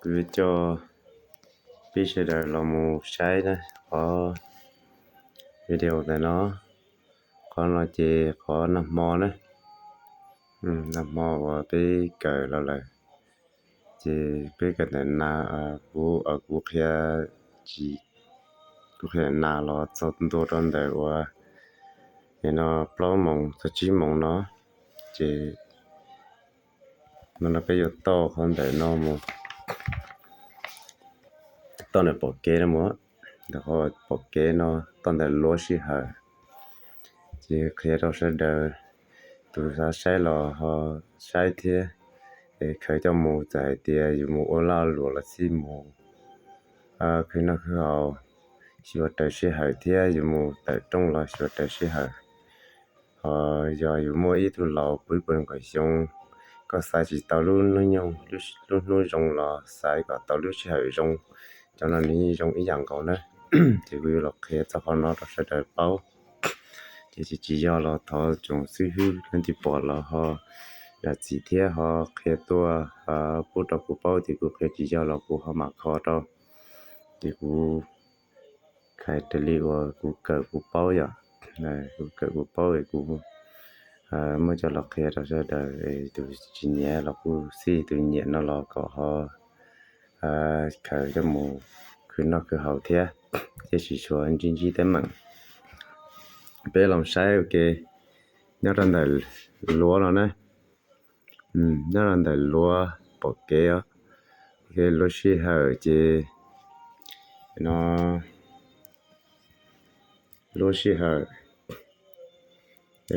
Kuv coj peb sawv daws los mus saib na qhov video ntawm no. Qhov no ces qhov nag hmo na, nag hmo uas peb kawm los lawm, ces peb kawm ntawm na, kuv, kuv qhia, kuv qhia nas los txog ntua rau ntawm uas no plaub moos txog tsib moos no, ces no no peb yuav toj qhov ntawm no mus, toj ntawm pom kev no mus, ntawm qhov pom kev no toj ntawm luav sij hawm. Ces qhia rau sawv daws, tus xav saib los ho saib thiab, es khaws coj mus txawm hais tias yus mus ua lag luam los xij mus khwv noj khwv haus, xyuas raws sij hawm thiab yus mus tawm rooj los xyuas raws sij hawm. Ho yog yus muaj ib tug laus puv ib puas nees nkaum xyoo, koj xaiv tsis tau lub hnub nyoog, lub hnub zoo los xaiv kom tau lub sij hawm zoo, cov no nws yeej zoo ib yam nkaus na. Ces kuv yuav los qhia txog qhov no rau sawv daws paub. Ces tsis, tsis yog los thov tsoom xib hwb leej twg pom los ho zam txim thiab ho qhia tuaj pub rau kuv paub, ces kuv qhia tsis yog los kuv ho mam kho rau. Ces kuv hais raws li uas kuv kawm kuv paub yom. Kuv kawm kuv paub es kuv muab coj los qhia rau sawv daws, tus tsis nyiam los kuj xij, tus nyiam no los kom ho khaws coj mus khwv noj khwv haus thiab, thiab tsis tshua ntsib ntsib teeb meem. Peb los saib ua ke nyob rau ntawm luav no na. Nyob rau ntawm luav pom kev os, luav sij hawm ces no, luav sij hawm,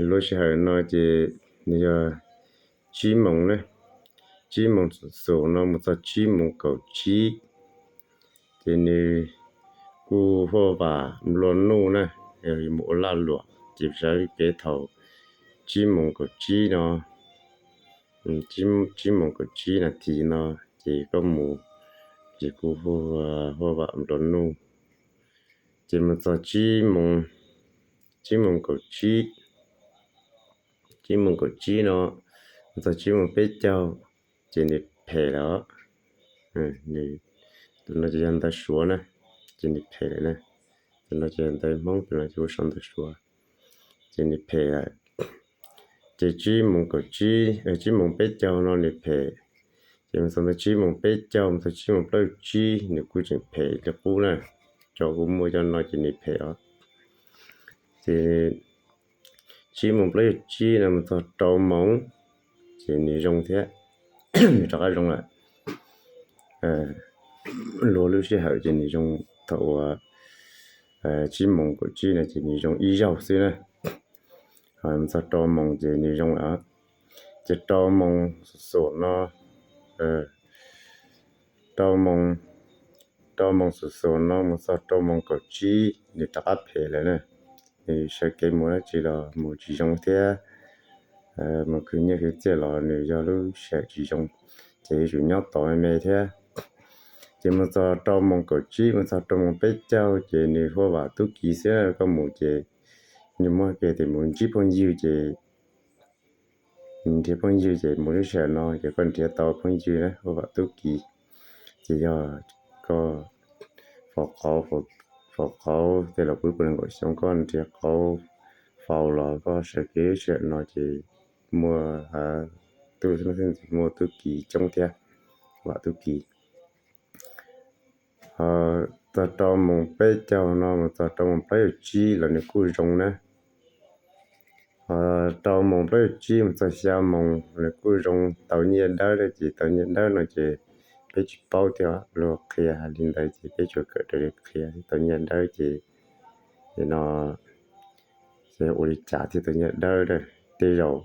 luav sij hawm no ces nws yog tsib moos na, tsib moos xum xum no mus txog tsib moos kaum tsib, ces nws kuj huaj vam nplua nuj na, yog mus ua lag luam ces sawv kev thaum tsib moos kaum tsib no, tsib moos kaum tsib nas this no ces koj mus, ces kuj huaj vam nplua nuj. Ces mus txog tsib moos, tsib moos kaum tsib, tsib moos kaum tsib no mus txog tsib moos peb caug ces nws phem lawm. Tus no ces yog ntawv Suav na, ces nws phem lawm na. Tus no ces yog ntawv Hmoob, tus no ces kuj sau ntawv Suav, ces nws phem lawm. Ces tsib moos kaum tsib, tsib moos peb caug no nws phem, ces mus txog ntawm tsib moos peb caug mus txog tsib moos plaub caug tsib nws kuj tseem phem li qub na. Cov kuv muaj cov no ces nws phem os. Ces tsib moos plaub caug tsib no mus txog rau moos ces nws zoo thiab, nws rov qab zoo lawm. Luag lub sij hawm ces nws zoo thaum uas tsib moos kaum tsib no ces nws zoo ib zaug xwb na. Mus txog rau moos ces nws zoo lawm. Ces rau moos xum xum no, rau moos, rau moos xum xum no mus txog rau moos kaum tsib nws rov qab phem lawm na. Nws sawv kev mus dab tsi los mus tsis zoo thiab, mus khwv nyiaj khwv txiaj los nws yog lub sij hawm tsis zoo, ces yuav tsum nyob tos me me thiab. Ces mus txog rau moos kaum tsib mus txog rau moos peb caug ces nws huaj vam tub ki xwb na. Koj mus ces nws muaj kev tias mus ntsib phooj ywg ces nrhiav phooj ywg ces mus lub sij hawm no ces koj nrhiav tau phooj ywg na, huaj vam tub ki. Ces yog koj faus qauv, faus qauv tej los puv puv nees nkaum xyoo koj nrhiav qauv faus los koj sawv kev lub sij hawm no ces muaj tub, muaj tub ki coob thiab, vam tub ki. Ho txog rau moos peb caug no mus txog rau moos plaub caug tsib los nws kuj zoo na. Ho rau moos plaub caug tsib mus txog xya moos nws kuj zoo tau nyiaj dawb na. Ces tau nyiaj dawb no ces peb tsis paub thiab, luag qhia hais li ntawd ces peb tsuas kawm raws li qhia. Tau nyiaj dawb ces no ces ua li cas thiaj tau nyiaj dawb na? Tej zaum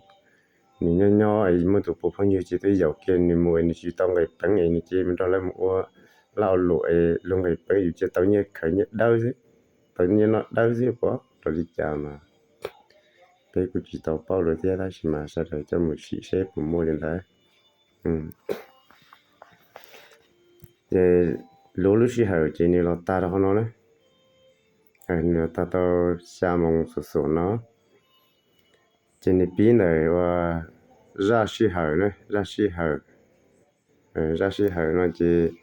nws nyob nyob es muaj tus puas phooj ywg ces twb yaum kiag nws mus es nws tsis tau nqis peev es nws cia li mus nrog lawv mus ua lag ua luam es luag nqis peev yus cia tau nyiaj khaws nyiaj dawb xwb, tau nyiaj noj dawb xwb puas raws li cas mas peb kuj tsis tau paub lawm thiab, tab sis mas sawv daws coj mus sim seb puas muaj li ntawd. Ces luag lub sij hawm ces nws los tag rau qhov no na. Nws los tag tau xya moos xum xum no. Ces nws pib ntawm ua zaj sij hawm na, zaj sij hawm. Zaj sij hawm no ces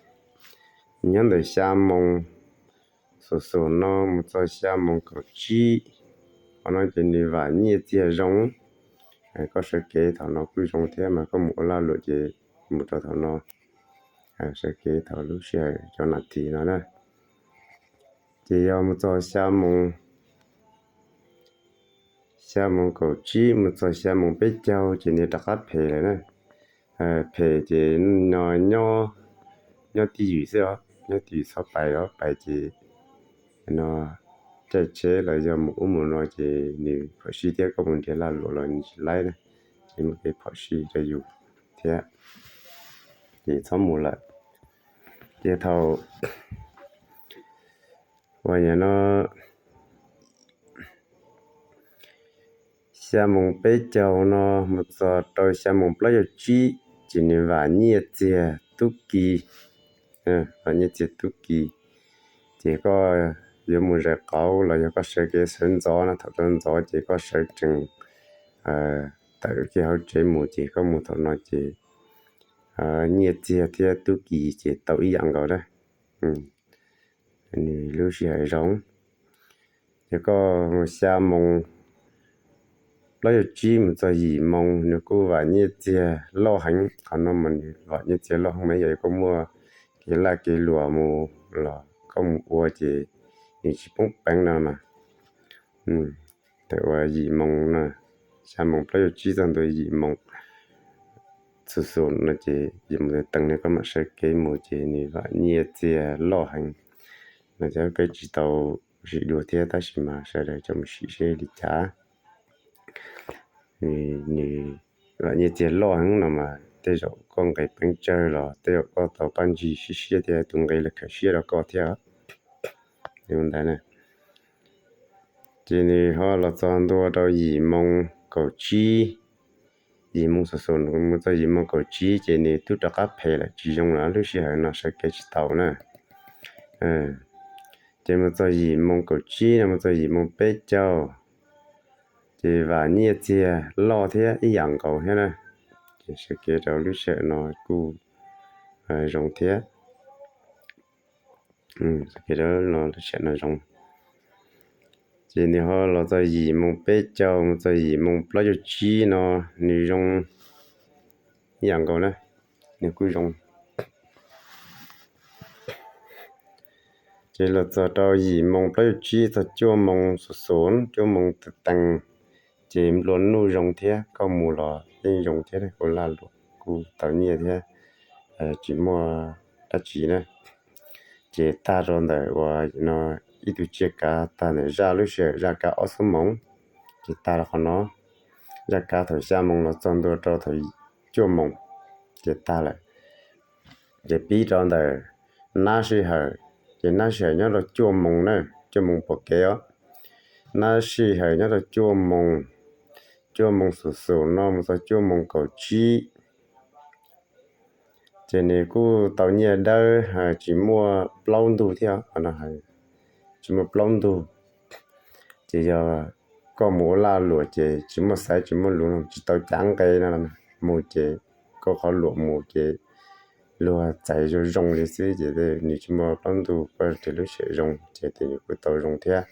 Nyob ntawm xya moos xum xum no mus txog xya moos kaum tsib, qhov no ces nws vam nyiaj txiag zoo. Koj sawv kev thaum no kuj zoo thiab mas koj mus ua lag luam ces mus rau thaum no, sawv kev thaum lub sij hawm cov nas this no na. Ces yog mus txog xya moos, xya moos kaum tsib mus txog xya moos peb caug ces nws rov qab phem lawm na. Phem ces no nyob, nyob twj ywm xwb os, nyob twj ywm txhob pais os, pais ces no caij tsheb los yog mus ub mus no ces nws phom sij thiab koj mus nrhiav lag luam los nws tsis laib na, ces muaj kev phom sij rau yus thiab, ces txhob mus lawm. Ces thaum uas yog no xya moos peb caug no mus txog rau xya moos plaub caug tsib ces nws vam nyiaj txiag tub ki, vam nyiaj txiag tub ki. Ces koj yuav mus zais qauv los yog koj sawv kev sawv ntxov no, thaum tau ntxov ces koj sawv tsees tawm kiag hauv tsev mus ces koj mus thaum no ces nyiaj txiag thiab tub ki ces tau ib yam nkaus na. Nws lub sij hawm zoo. Ces koj mus xya moos plaub caug tsib mus txog yim moos nws kuj vam nyiaj txiag loj heev. Qhov no mas nws vam nyiaj txiag loj heev mas yog koj muaj kev laj kev luam mus los koj mus ua ces nws tsis poob peev no mas. Thaum uas yim moos no, xya moos plaub caug tsib txog ntua yim moos xum xum no ces yim moos teev no koj mam sawv kev mus ces nws vam nyiaj txiag loj heev. No ces peb tsis tau sim dua thiab tab sis mas sawv daws coj mus sim seb li cas. Nws vam nyiaj txiag loj heev no mas tej zaum koj nqis peev tsawg los tej zaum koj tau paj ntsig siab siab thiab tus nqi los khaws siab rau koj thiab. Li ntawd na. Ces nws ho los txog ntua rau yim moos kaum tsib, yim moos xum xum mus txog yim moos kaum tsib ces nws twb rov qab phem lawm tsis zoo lawm, lub sij hawm no sawv kev tsis tau na. Ces mus txog yim moos kaum tsib no mus txog yim moos peb caug, ces vam nyiaj txiag loj thiab ib yam nkaus thiab na. Ces sawv kev rau lub sij hawm no kuj zoo thiab. Sawv kev rau lub sij hawm no zoo. Ces nws ho los txog yim moos peb caug mus txog yim moos plaub caug tsib no nws zoo ib yam nkaus na, nws kuj zoo. Ces los txog rau yim moos plaub caug tsib txog cuaj moos xum xum, cuaj moos teev, ces nplua nuj zoo thiab, koj mus los yeej zoo thiab, ua lag luam kuj tau nyiaj thiab, tsis muaj dab tsi na. Ces tag rau ntawm uas no ib tug tsiaj kav tag ntawm zaj lub sij hawm zaj kav ob xuab moos, ces tag rau qhov no. Zaj kav thaum xya moos los txog ntua rau thaum cuaj moos, ces tag lawm. Ces pib rau ntawm nab sij hawm, ces nab sij hawm nyob rau cuaj moos na, cuaj moos pom kev os. Nab sij hawm nyob rau cuaj moos, cuaj moos xum xum no mus txog cuaj moos kaum tsib. Ces nws kuj tau nyiaj dawb, tsis muaj plaub ntug thiab, tsis muaj plaub ntug. Ces yog koj mus ua lag luam ces tsis muaj xaiv tsis muaj lus, tsis tau cav nqe no, mus ces koj qhov luam mus ces luag txais zoo zoo li xwb, ces nws tsis muaj plaub ntug, koj tes lub sij hawm zoo ces tes nws kuj tau zoo thiab.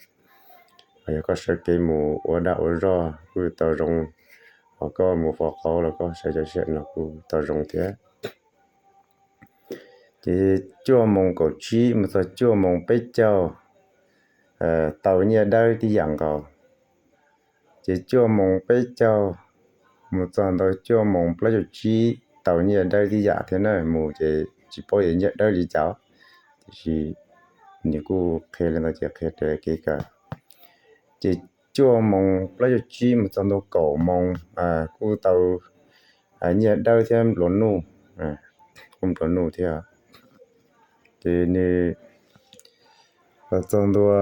Ho yog koj sawv kev mus ua dag ua zog kuj tau zoo, ho koj mus fo qauv los koj sawv cov sij hawm no kuj tau zoo thiab. Ces cuaj moos kaum tsib mus txog cuaj moos peb caug, tau nyiaj dawb tib yam nkaus. Ces cuaj moos peb caug mus txog ntawm cuaj moos plaub caug tsib tau nyiaj dawb tib yam thiab na, mus ces tsis paub yuav nyiaj dawb li cas, tiam sis nws kuj qhia li ntawd ces qhia raws kev kawm. Ces cuaj moos plaub caug tsib mus txog ntua kaum moos kuj tau nyiaj dawb thiab nplua nuj, kuj nplua nuj thiab. Ces nws los txog ntua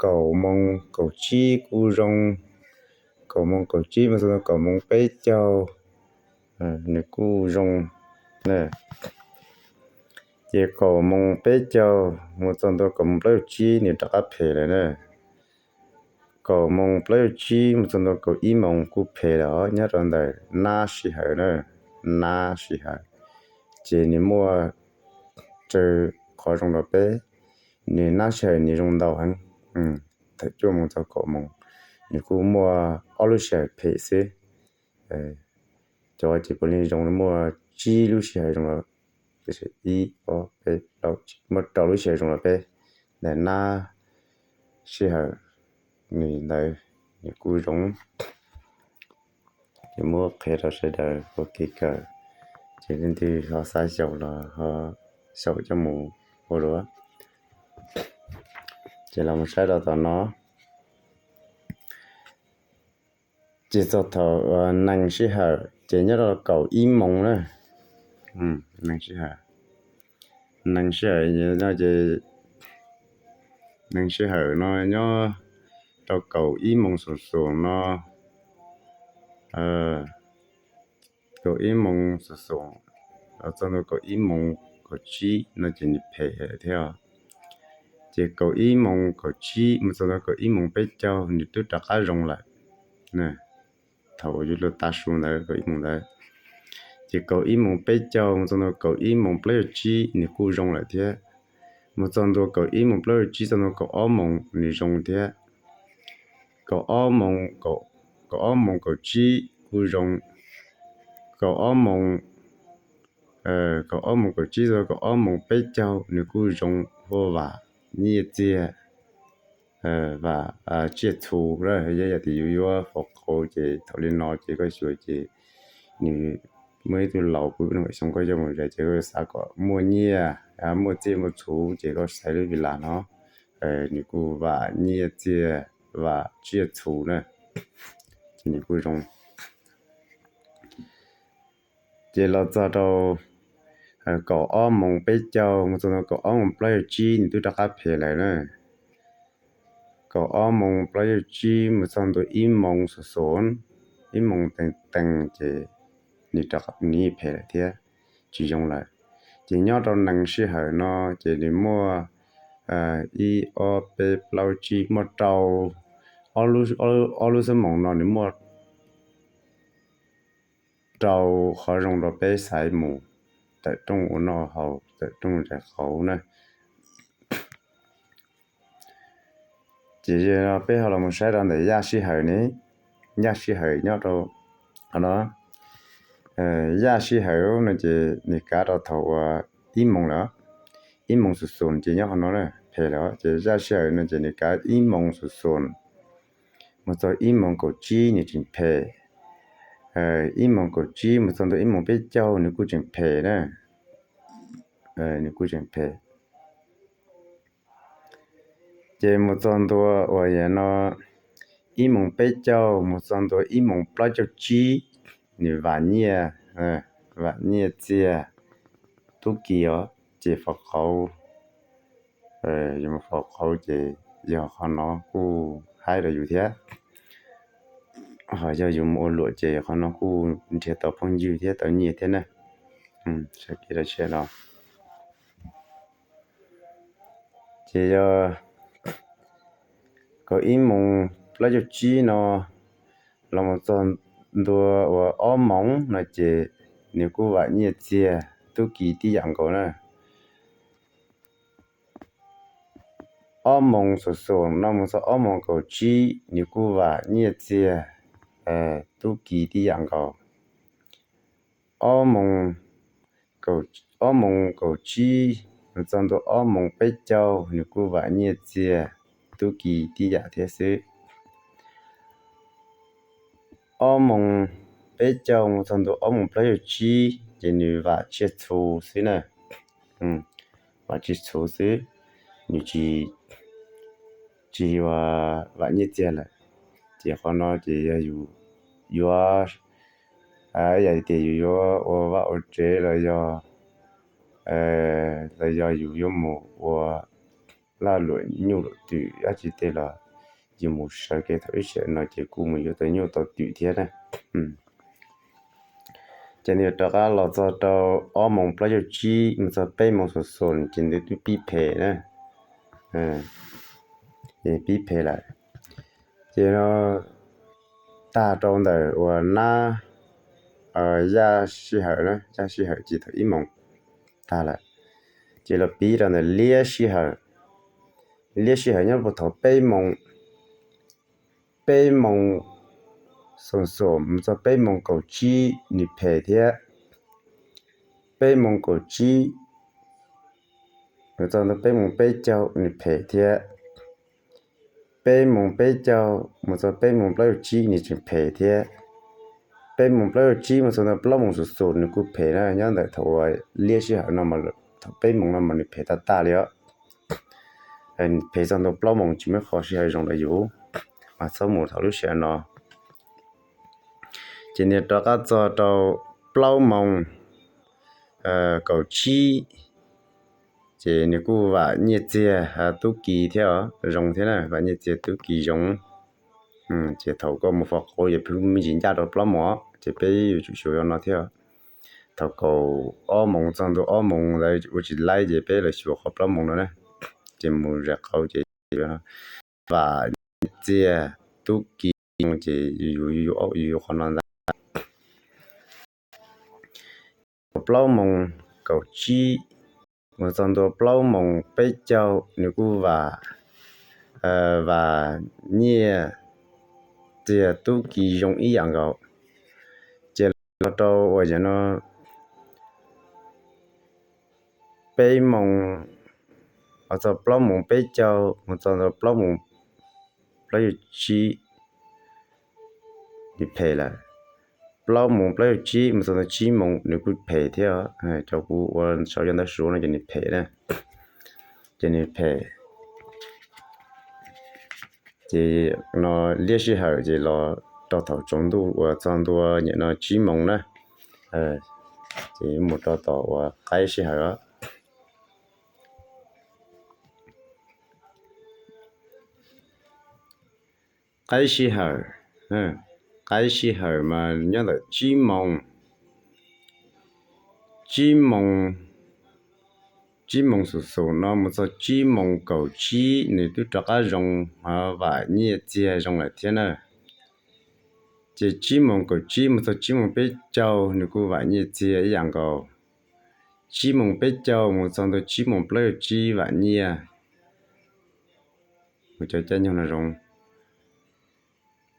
kaum moos kaum tsib kuj zoo, kaum moos kaum tsib mus txog ntua kaum moos peb caug, nws kuj zoo. Ces kaum moos peb caug mus txog ntua kaum moos plaub caug tsib nws rov qab phem lawm na. Kaum moos plaub caug tsib mus txog ntua kaum ib moos kuj phem lawm os, nyob rau ntawm nab sij hawm na, nab sij hawm. Ces nws muaj raws qhov zoo rau peb. Nws nab sij hawm nws zoo ntau heev, thaum cuaj moos txog kaum moos, nws kuj muaj ob lub sij hawm phem xwb. Cov ces puav leej zoo muaj tsib lub sij hawm zoo rau, ib, ob, peb, plaub, tsib, muaj rau lub sij hawm zoo rau peb. Ntawm nab sij hawm nws ntawd nws kuj zoo. Ces muab qhia rau sawv daws ua kev kawm, ces leej twg ho xav xyaum los ho xyaum coj mus ua dua. Ces los mus saib rau tom no. Ces txog thaum nees sij hawm ces nyob rau kaum ib moos na. Nees sij hawm, nees sij hawm no ces, nees sij hawm no nyob rau kaum ib moos xoom xoom no, kaum ib moos xoom xoom los txog ntua kaum ib moos kaum tsib no ces nws phem thiab. Ces kaum ib moos kaum tsib mus txog ntua kaum ib moos peb caug nws twb rov qab zoo lawm. Thaum uas yuav luag tav su ntawd, kaum ib moos ntawd, ces kaum ib moos peb caug mus txog ntua kaum ib moos plaub caug tsib nws kuj zoo lawm thiab. Mus txog ntua kaum ib moos plaub caug tsib txog ntua kaum ob moos nws zoo thiab. Kaum ob moos, kaum ob moos kaum tsib kuj zoo. Kaum ob moos, kaum ob moos kaum tsib txog kaum ob moos peb caug nws kuj zoo, huaj vam nyiaj txiag, vam tsiaj txhu. Yog tias yus yuav faus qauv ces thaum li no ces koj xyuas ces nws muaj ib tug laus puv peb nees nkaum xyoo koj coj mus zais ces koj xav kom muaj nyiaj, muaj tsiaj muaj txhu ces koj xaiv lub vi las no, nws kuj vam nyiaj txiag, vam tsiaj txhu na, ces nws kuj zoo. Ces los txog rau kaum ob moos peb caug mus txog ntua kaum ob moos plaub caug tsib nws twb rov qab phem lawm na. Kaum ob moos plaub caug tsib mus txog ntua ib moos xoom xoom, ib moos tees tees ces nws rov qab nws phem lawm thiab, tsis zoo lawm. Ces nyob rau nees sij hawm no ces nws muaj ib ob peb plaub tsib muaj rau, ob lub xuab moos no nws muaj rau qhov zoo rau peb xaiv mus tawm rooj ua noj haus, tawm rooj zais qauv na. Ces peb ho los mus saib rau ntawm yaj sij hawm ne, yaj sij hawm nyob rau qhov no. Yaj sij hawm no ces nws kav rau thaum uas ib moos lawm, ib moos xoom xoom ces nyob qhov no phem lawm. Ces yaj sij hawm no ces nws kav ib moos xoom xoom mus txog ib moos kaum tsib nws tseem phem. Ib moos kaum tsib mus txog ntua ib moos peb caug nws kuj tseem phem na, nws kuj tseem phem. Ces mus txog ntua uas yam no ib moos peb caug mus txog ntua ib moos plaub caug tsib, nws vam nyiaj, vam nyiaj txiag tub ki os, ces faus qauv, yus mus faus qauv ces yog qhov no kuj haib rau yus thiab. Ho yog yus mus ua luam ces qhov no kuj nrhiav tau phooj ywg thiab tau nyiaj thiab na. Sawv kev rau siab no. Ces yog kaum ib moos plaub caug tsib no los mus txog ntua uas ob moos no ces nws kuj vam nyiaj txiag tub ki tib yam nkaus na. Ob moos xoom xoom no mus txog ob moos kaum tsib nws kuj vam nyiaj txiag tub ki tib yam nkaus. Ob moos, ob moos kaum tsib mus txog ntua ob moos peb caug nws kuj vam nyiaj txiag tub ki tib yam thiab xwb. Ob moos peb caug mus txog ntua ob moos plaub caug tsib ces nws vam tsiaj txhu xwb na. Vam tsiaj txhu xwb, nws tsis, tsis yuav vam nyiaj txiag lawm. Ces qhov no ces yog yus yuav, yam li tias yus yuav ua vaj ua tsev los yog, los yog yus yuav mus ua laj luam nyuj luam twm dab tsi tej los yus mus sawv kev thaum ib sij hawm no ces kuj mus yuav tau nyuj tau twm thiab na. Ces nws rov qab los txog rau ob moos plaub caug tsib mus txog peb moos xoom xoom ces nws twb pib phem na. Pib phem lawm. Ces no tag rau ntawm uas nab yaj sij hawm na, yaj sij hawm ces thaum ib moos tag lawm. Ces los pib rau ntawm liab sij hawm. Liab sij hawm nyob puag thaum peb moos, peb moos xum xum mus txog peb moos kaum tsib nws phem thiab. Peb moos kaum tsib mus txog ntua peb moos peb caug nws phem thiab. Peb moos peb caug mus txog peb moos plaub caug tsib nws tseem phem thiab. Peb moos plaub caug tsib mus txog ntua plaub moos xum xum nws kuj phem na. Nyob ntawm thaum uas liab sij hawm no mas thaum peb moos no mas nws phem tag tag li os. Phem txog ntua plaub moos tsis muaj qhov sij hawm zoo rau yus, mas txhob mus thaum lub sij hawm no. Ces nws rov qab txog rau plaub moos kaum tsib, ces nws kuj vam nyiaj txiag tub ki thiab os, zoo thiab na, vam nyiaj txiag tub ki zoo. Ces thaum koj mus fo quav yog peb me ntsis ncaj rau plaub moos, ces peb yuav tsum xyuas no thiab. Thaum kaum ob moos txog ntua ob moos ntawd ua tsis laib ces peb los xyuas qhov plaub moos no na. Ces mus zam qauv ces vam nyiaj txiag tub ki, ces yus yuav qhov no ntag. Plaub moos kaum tsib mus txog ntua plaub moos peb caug nws kuj vam, vam nyiaj txiag tub ki zoo ib yam nkaus. Ces los rau uas yog no peb moos, los txog plaub moos peb caug mus txog ntua plaub moos plaub caug tsib, nws phem lawm. Plaub moos plaub caug tsib mus txog ntua tsib moos nws kuj phem thiab. Rau kuv ua sau cov ntawv Suav no ces nws phem na, ces nws phem. Ces no liab sij hawm ces los rau thaum tsaus ntuj uas txog ntua nim no tsib moos na, ces mus rau tom uas qaib sij hawm. Qaib sij hawm, qaib sij hawm mas nyob ntawm tsib moos, tsib moos, tsib moos xum xum no mus txog tsib moos kaum tsib nws twb rov qab zoo, vam nyiaj txiag zoo lawm thiab na. Ces tsib moos kaum tsib mus txog tsib moos peb caug nws kuj vam nyiaj txiag ib yam nkaus. Tsib moos peb caug mus txog ntua tsib moos plaub caug tsib vam nyiaj. Mus cov caij nyoog no zoo.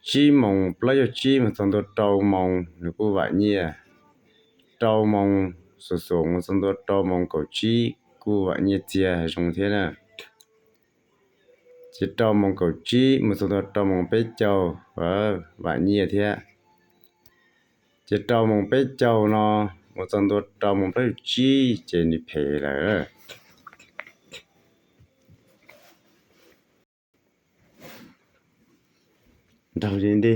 Tsib moos plaub caug tsib mus txog ntua rau moos nws kuj vam nyiaj. Rau moos xum xum mus txog ntua rau moos kaum tsib kuj vam nyiaj txiag zoo thiab na. Ces rau moos kaum tsib mus txog ntua rau moos peb caug vam nyiaj thiab. Ces rau moos peb caug no mus txog ntua rau moos plaub caug tsib ces nws phem lawm. Nraug li nti,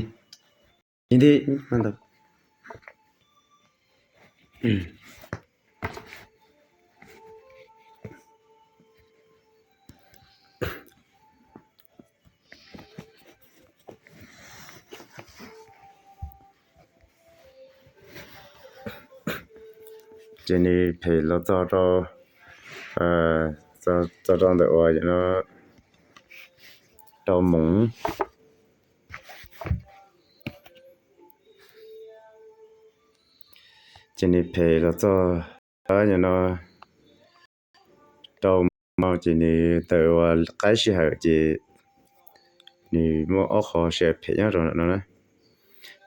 li nti, ces nws phem los txog rau, txog rau ntawm uas rau moos. Ces nws phem los txog no rau moos ces nws tawm ua qaib sij hawm ces nws muaj ob qho sij hawm phem nyob rau ntawm no na.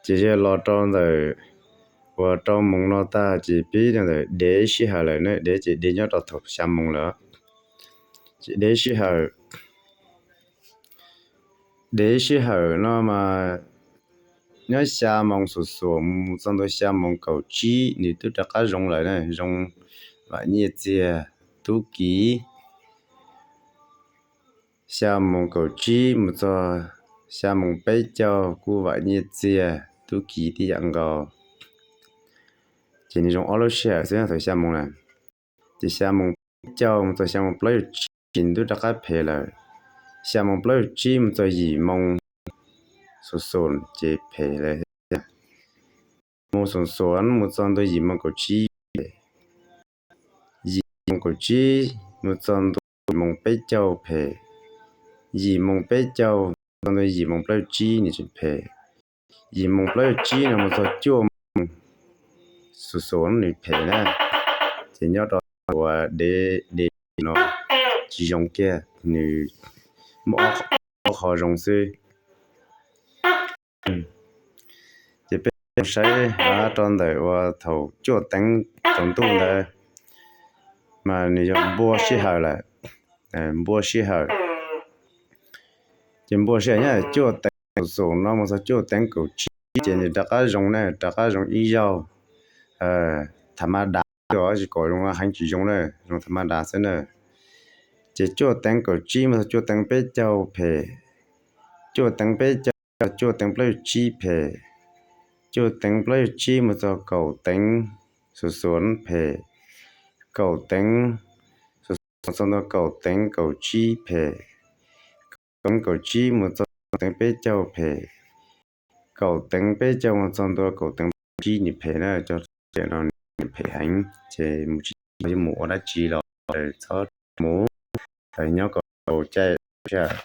Ces yog los rau ntawm uas rau moos no tag ces pib rau ntawm dev sij hawm lawm na, dev ces dev nyob rau thaum xya moos lawm. Ces dev sij hawm, dev sij hawm no mas nyob xya moos xum xum mus txog ntua xya moos kaum tsib nws twb rov qab zoo lawm na, zoo vam nyiaj txiag tub ki. Xya moos kaum tsib mus txog xya moos peb caug kuj vam nyiaj txiag tub ki tib yam nkaus. Ces nws zoo ob lub sij hawm xwb thaum xya moos na. Ces xya moos peb caug mus txog xya moos plaub caug tsib ces nws twb rov qab phem lawm. Xya moos plaub caug tsib mus txog yim moos xum xum ces phem lawm. Moos xum xum mus txog ntua yim moos kaum tsib, yim moos kaum tsib mus txog ntua yim moos peb caug phem, yim moos peb caug mus txog ntua yim moos plaub caug tsib nws tseem phem, yim moos plaub caug tsib no mus txog cuaj moos xum xum nws phem na. Ces nyob rau uas dev, dev no tsis zoo kiag, nws muaj ob qho zoo xwb. Ces peb saib rau ntawm uas thaum cuaj teev tsaus ntuj ntawd mas nws yog npuaj sij hawm lawm, npuaj sij hawm. Ces npuaj sij hawm nyob cuaj teev xus xus no mus txog cuaj teev kaum tsib ces nws rov qab zoo na, rov qab zoo ib zaug. Tham ma das, tsis kom zoo heev tsis zoo na, zoo tham ma das xwb na. Ces cuaj teev kaum tsib mus txog cuaj teev peb caug phem, cuaj teev peb caug, cuaj teev plaub caug tsib phem, cuaj teev plaub caug tsib mus txog kaum teev xus xus phem, kaum teev xus xus txog ntua kaum teev kaum tsib phem, kaum teev kaum tsib mus txog kaum teev peb caug phem, kaum teev peb caug mus txog ntua kaum teev plaub tsib nws phem na, cov no nws phem heev ces mus tsis tau, yuav mus ua dab tsi los txhob mus, nyob kom dhau caij sij hawm,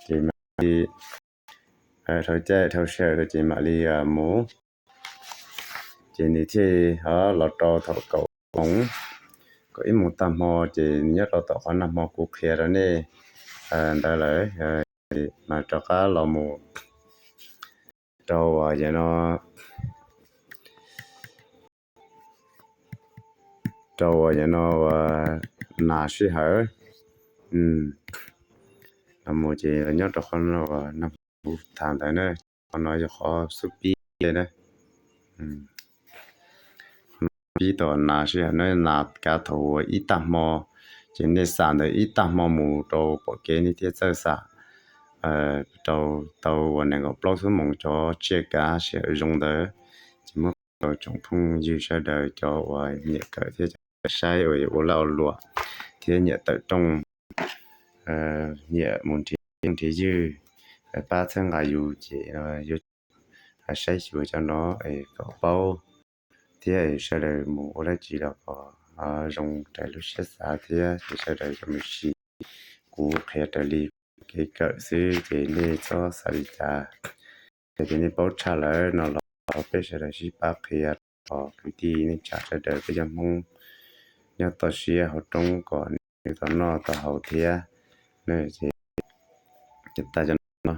ces mam li dhau caij dhau sij hawm ces mam li mus. Ces nws thiaj ho los rau thaum kaum moos, kaum ib moos tag hmo ces nws nyob rau tom qhov nag hmo kuv qhia rau nej ntawd lawm, mas rov qab los mus rau uas yog no, rau uas yog no uas nas sij hawm. Los mus ces nyob rau qhov no uas nag hmo kuv tham ntawd na, qhov no yog qhov xub pib na. Pib tau nas sij hawm na, nas kav thaum uas ib tag hmo, ces nej xam ntawm ib tag hmo mus rau pom kev nej thiaj txawj xam. Rau tau uas nees nkaum plaub xuab moos cov tsiaj kav sij hawm zoo ntawd, ces muab rau tsoom phooj ywg sawv daws cov uas nyiam kawm thiab cov saib uas ua laj ua luam thiab nyiam tawm rooj, nyiam mus nrhiav nrhiav ywg, pab txhawb nqa yus ces yuav saib xyuas cov no es kom paub thiab sawv daws mus ua dab tsi los kom zoo raws lub siab xav thiab ces sawv daws zoo me ntsis. Kuv qhia raws li kev kawm xwb ces nej txhob xav li cas. Yog tias nej paub tshaj lawm no los peb sawv daws sib pab qhia rau kwv tij neej tsa sawv daws peb cov Hmoob nyob toj siab hauv roob kom nws tau noj tau haus thiab. Ces tag cov no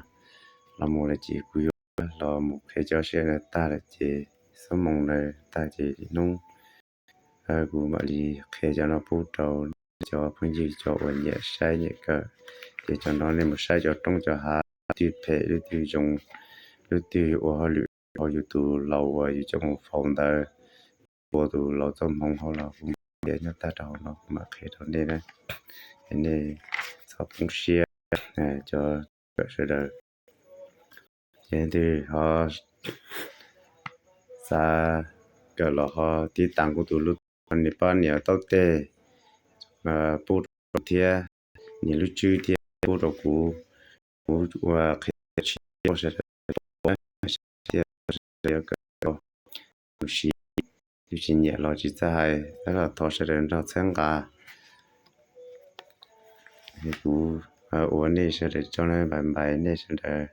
los mus lawm ces kuv yuav los mus qhia cov sij hawm no tag lawm ces xuab moos no tag ces hnub kuv mam li qhia cov no pub rau cov phooj ywg cov uas nyiam saib nyiam kawm. Ces cov no nej mus saib cov roob cov hav, lub twg phem lub twg zoo, lub twg ua hauj lwm hauv yus tus laus uas yus coj mus faus ntawd, ua tus laus txoj hmoov hauv los kuv mam qhia nyob tag rau hauv no kuv mam qhia rau nej na. Es nej txhob poob siab, cov kawm sawv daws. Ces leej twg ho xav kawm los ho tiv tas kuv tus lub, nias pab nias taub tej pub rau thiab, nias lub tswb thiab pub rau kuv, kuv ua qhia tsis sawv daws thiab sawv daws yuav kawm tau. Tus tsis, tus tsis nyiam los tsis txawj hais, tab sis thov sawv daws nrog txhawb nqa. Kuv ua nej sawv daws tsaug, npais npais nej sawv daws.